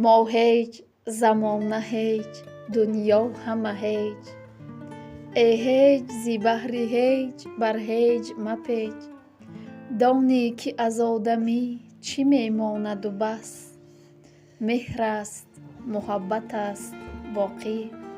Мо ҳеҷ, замона ҳеҷ, дунё ҳама ҳеҷ. Э ҳеҷ, зи баҳри ҳеҷ, бар ҳеҷ мапеҷ. Донӣ, ки аз одамӣ чӣ мемонаду бас. Меҳр аст, муҳаббат аст, боқӣ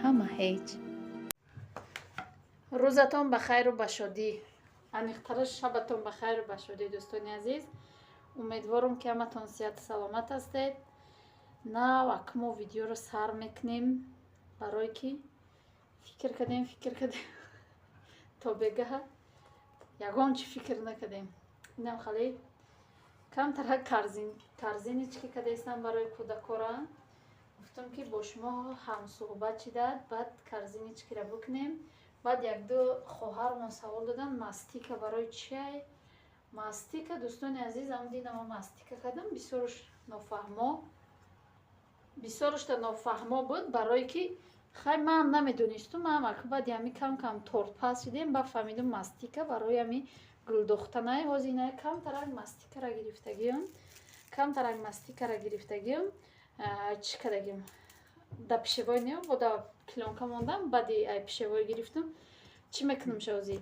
ҳама ҳеҷ. Рӯзатон ба хайру ба шодӣ, аниқтараш шабатон ба хайру ба шодӣ, дӯстони азиз. Умедворам, ки ҳаматон сиҳату саломат ҳастед. Нав ак мо видеоро сар мекунем, барое ки фикр кардем, фикр кардем, то бегаҳа ягон чи фикр накардем. Инам хеле камтарак корзиночка кардастам барои кӯдакора. Гуфтам, ки бо шумо ҳамсӯҳбат шидад, баъд корзиночкаро бикунем. Баъд якду хоҳармон савол доданд: мастика барои чиай? Мастика, дӯстони азиз, ам динама мастика кардам, бисёрш нофаҳмо, бисёрушта нофаҳмо буд, барое ки хай маам намедонистум. Маам ак баъди ҳами кам кам тортпаз шидем, ба фаҳмидум, мастика барои ҳами гулдохтанай. Ҳозир ина камтарак мастикара гирифтагиам, камтарак мастикара гирифтагиам, чӣ кардагим, да пищевой не, бо да плёнка мондам. Баъди ай пищевой гирифтам, чӣ мекунам шози,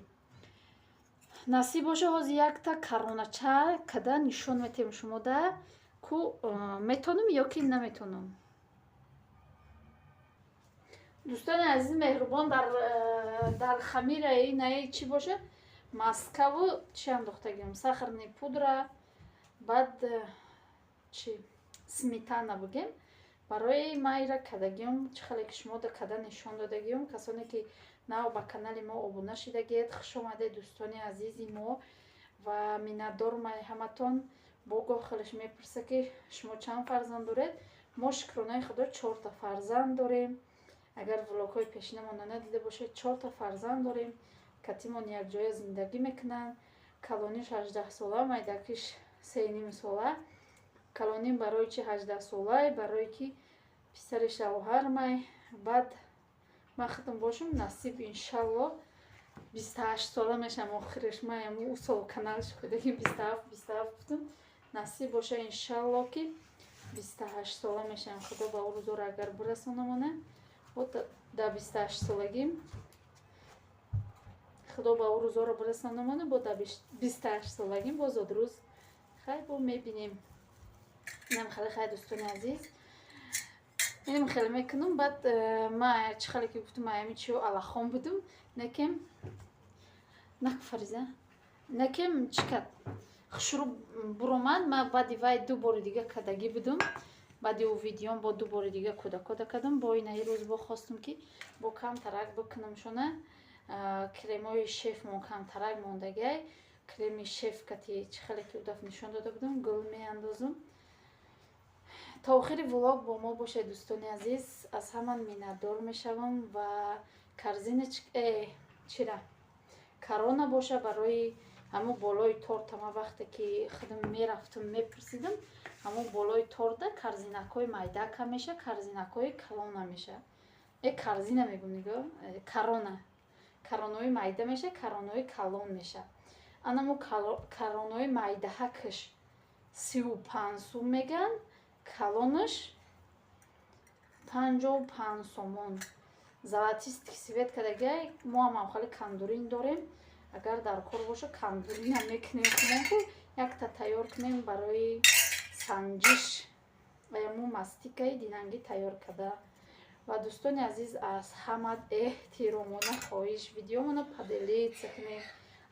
насиб боша, ҳозир якта коронача када нишон метем шумо да ку метонам ё ки наметонам. Дӯстони азиз, меҳрубон, дар хамираи наи чӣ боша, маскаву чӣ андохтагиам, сахарный пудра, баъд чи, сметана бугем. Барои майра кардагиам, чӣ хеле ки шумо да када нишон додагиам. Касоне ки нав ба канали мо обуна шидагиед, хуш омадед, дӯстони азизи мо, ва миннатдорум ай ҳаматон. Бо гоҳ хелеш мепурса, ки шумо чанд фарзанд доред? Мо, шукронаи Худо, чорта фарзанд дорем. Агар влогҳои пешинамонро надида бошед, чорта фарзанд дорем, катимон якҷоя зиндагӣ мекунанд. Калониш 18-сола, майдакиш 3,5 сола. Калоним барои чи 18-солай? Барое ки писари шавҳармай. Баъд ман худам бошам, насиб, иншалло, 28-сола мешам. Охириш ман ӯ сол канал шудаги 27, 27 гуфтам. Насиб боша, иншалло, ки 28-сола мешам. Худо ба ӯ рӯзоро агар бирасонамона, дар 28-солагим, Худо ба ӯ рӯзоро бирасонамона, бо дар 28-солагим боз одрӯз хай бо мебинем. Инам хеле хай, дӯстони азиз, инам хеле мекунам. Баъд ма чӣ хеле ки гуфтам, ами чиё алахон будум, некем нак фариза, некем чӣ кард, хушрӯ буромад. Ма баъди вай ду бори дига кардагӣ будум. Баъди ӯ видеом бо ду бори дига кӯдакода кардам. Бо инаи рӯз бо хостум, ки бо камтарак бикунамшона. Кремои шефмон камтарак мондагиай. Креми шеф кати, чӣ хеле ки удаф нишон дода будум, гул меандозум. То охири влог бо мо бошед, дӯстони азиз, аз ҳама миннатдор мешавам. Ва корзинач э, чира, корона боша, барои ҳамун болои торта. Ма вақте ки худам мерафтам, мепурсидам, ҳамун болои торта корзинакҳои майдака меша, корзинакҳои калона меша. Э, корзина мегум, нигоҳ, корона, коронаҳои майда меша, коронаҳои калон меша. Анамо коронаҳои майдаҳакаш 35 сум мегӯянд, калонаш 55 сомон. Золотистый цвет кардагиай. Мо ҳам хеле кандурин дорем. Агар дар кор боша, кандуринам мекунем хумонку, якта тайёр кунем барои санҷиш. Мо мастикаи динангӣ тайёр карда. Ва, дӯстони азиз, аз ҳама эҳтиромона хоҳиш: видеомона поделиться кунед,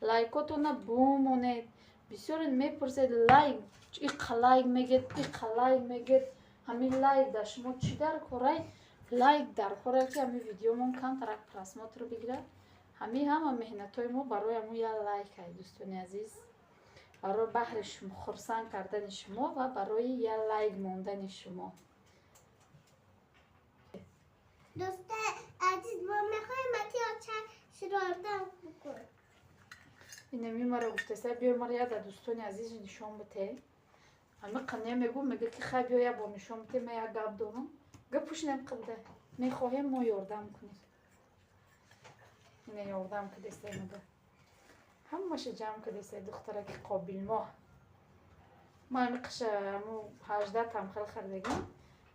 лайкотона бумонед. Бисёре мепурсед: лайк, иқа лайк мегед, иқа лайк мегед, ҳамин лайк дар шумо чӣ дар корай? Лайк дар коре, ки ҳамин видеомон камтарак просмотр бигирад. Ҳамин ҳама меҳнатҳои мо барои ҳамун як лайк ай, дӯстони азиз, барои баҳри хурсанд кардани шумо ва барои як лайк мондани шумо. Дӯстои азиз, мо мехоҳем ати ширордам бикун. Инами маро гуфтеса: биё, мара як да дӯстони азиз нишон бите. Ҳами қане мегӯ, мега, ки хай, биё, як бор нишон бите, ман як гап дорам. Гапуш намқабда, мехоҳем мо ёрдам кунем. Ина ёрдам кардеста, мега, ҳамаша ҷамъ кардеста. Духтараки қобилмо, ман ами қиша аму 18 там хел хардагим.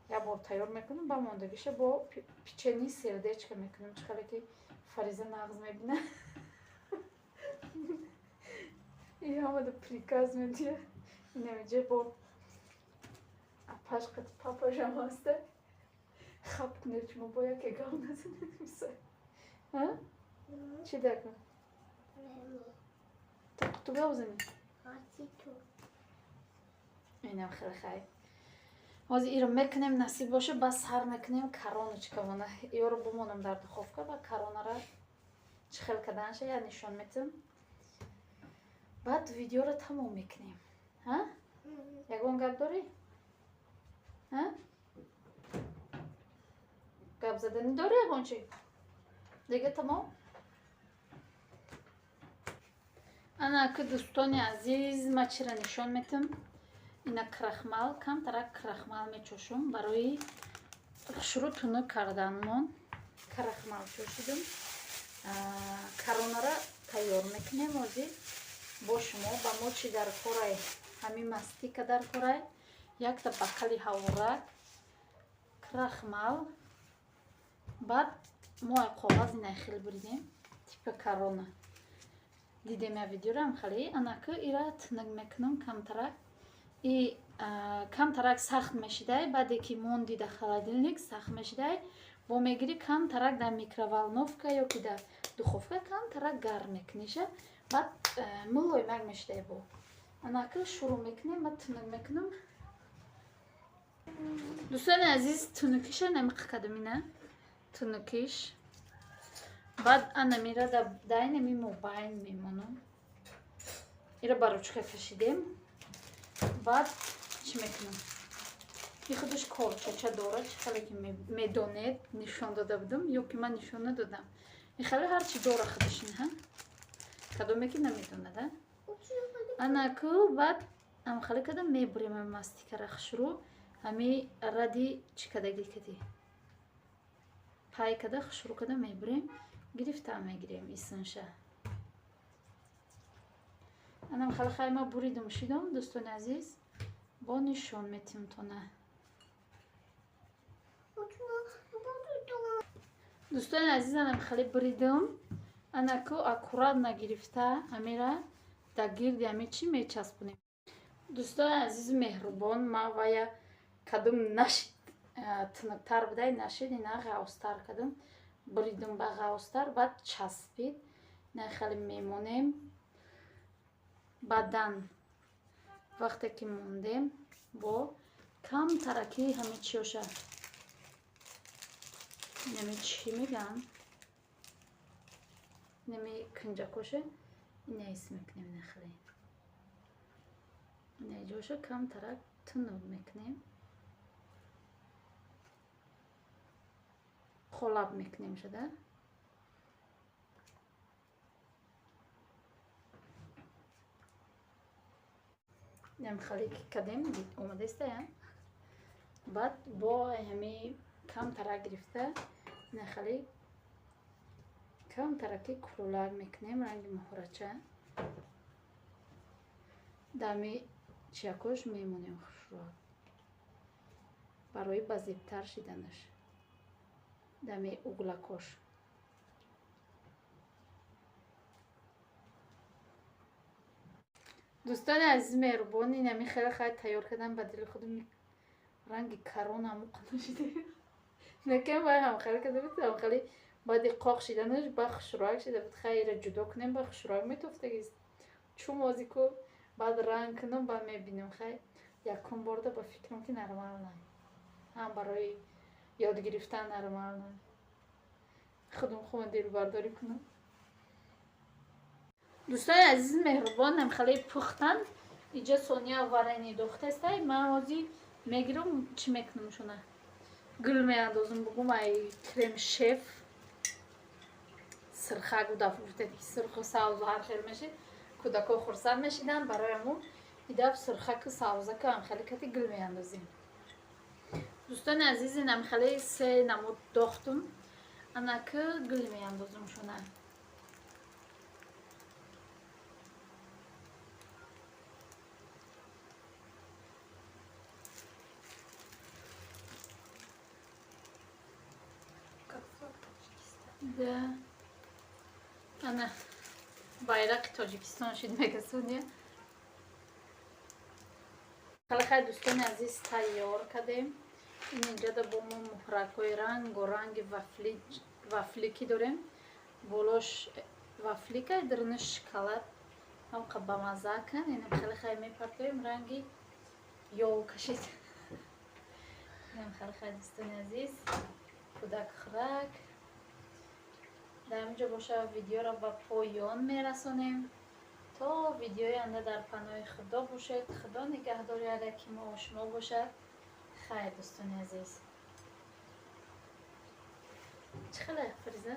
Як бор тайёр мекунам, ба мондагиша бо печени сердечка мекунам. Чӣ хеле ки Фариза нағз мебина. И ҳамада приказ медиҳад. Инамиҷа бо апаш қати папашам ҳаста. Хап кунед шумо бо яке гап назанед мисол. Чӣ дакун? Ту гап занӣ? Инам хеле хайр. Ҳозир иро мекунем, насиб боша, бас сар мекунем короночкамона. Иёро бумонам дар духовка ва коронара чӣ хел карданша я нишон метам. Баъд видеоро тамом мекунем. Ягон гап дорӣ? Гап заданӣ дорӣ ягон чи? Дига тамом? Ана ки дӯстони азиз, ма чиро нишон метам. Ина крахмал, камтарак крахмал мечошум барои шурӯъ тунук карданмон. Крахмал чошидум. Коронара тайёр мекунем ҳозир бо шумо. Ба мо чӣ дар корай? Ҳамин мастика дар корай, якта бақали ҳаворак, крахмал. Баъд мо ай коғаз инай хел буридем, типа корона. Дидем я видеорам хали. Анаки ира тунук мекунам камтарак. И камтарак сахт мешидай, баъде ки монди дар холодильник сахт мешидай, бо мегирӣ камтарак дар микроволновка ё ки дар духовка камтарак гарм мекуниша, баъд мулоимак мешидай бо. Анаки шурӯъ мекунем, баъд тунук мекунам. Дӯстони азиз, тунукиша намиқ кардам ина. Тунукиш. Баъд анамира дар инами мобайн мемонам. Ира ба ручка кашидем. Баъд чӣ мекунам? И худаш корчача дорад, чӣ хеле ки медонед, нишон дода будам, ё ки ман нишон надодам. И хеле ҳарчи дора худаш ин, кадоме ки намедонад, а? Анаку баъд амхале када мебурем ами мастикара хушрӯ, ҳами ради чӣ кадагӣ кадӣ. Пай када хушрӯ када мебурем, гирифта мегирем иснша. Анам хеле хайма буридум шидом, дӯстони азиз, бо нишон метим тона. Дӯстони азиз, анам хеле буридум. Анаку аккуратно гирифта ҳамира дар гирди ҳами чӣ мечаспонем. Дӯстони азизу меҳрубон, ма вая кадум нашид, тунуктар будай нашид, ина ғавзтар кардам. Буридум ба ғавзтар, баъд часпид. Ина хеле мемонем. Баъдан вақте ки мондем бо камтараки ҳами чиёша, нами чӣ мегӯям, нами кунҷакоша ина ҳис мекунем. Нахеле ина ҷоша камтарак тунук мекунем, қолаб мекунем шуда. Инам хеле ки кардем, омадастая. Баъд бо ҳами камтарак гирифта ина хеле камтараки кулулак мекунем, ранги муҳрача. Дами чиякош мемонем хушрӯ барои ба зебтар шиданаш. Дами углакош. Дӯстони азиз меҳрубон, инами хеле хай тайёр кардам ба дили худам ранги корона муқнашида. Накем вай ҳам хеле карда буд, ҳам хеле баъди қоқ шиданаш ба хушрӯак шида буд. Хай ира ҷудо кунем, ба хушрӯак метофтагист. Чун озику баъд ранг кунам, ба мебинем. Хай якум борда ба фикрам ки нормально. Ҳам барои ёд гирифтан нормально. Худам худам дилбардорӣ кунам. Дӯстони азиз меҳрубон, ҳам хеле пухтан. Иҷа Сония варени дохтастай. Ман ҳозир мегирам, чӣ мекунам шуна? Гул меандозам, бугум ай крем шеф. Сирхак даф гуфтед ки сирху савзу ҳар хел мешид. Кӯдако хурсанд мешиданд, барои ҳамун идаф сирхаку савзаку ҳам хеле кати гул меандозем. Дӯстони азиз, инам хеле се намуд дохтум. Анаки гул меандозам шуна. Да. Ана байрақи Тоҷикистон шид, мега Соня. Хеле дӯстони азиз, тайёр кардем. Ин инҷада бо мо муҳракҳои рангу ранги вафликӣ дорем. Болош вафлика, дарунаш шоколад. Ҳамқа бамазза кан. Инам хеле хай мепартоем, ранги ёлка шид. Инам хеле хай, дӯстони азиз. Кӯдак хӯрак. Дар инҷо боша, видеоро ба поён мерасонем. То видеои оянда дар паноҳи Худо бошед. Худо нигаҳдори ҳар яки мо шумо бошад. Хайр, дӯстони азиз. Чӣ хеле, Фариза?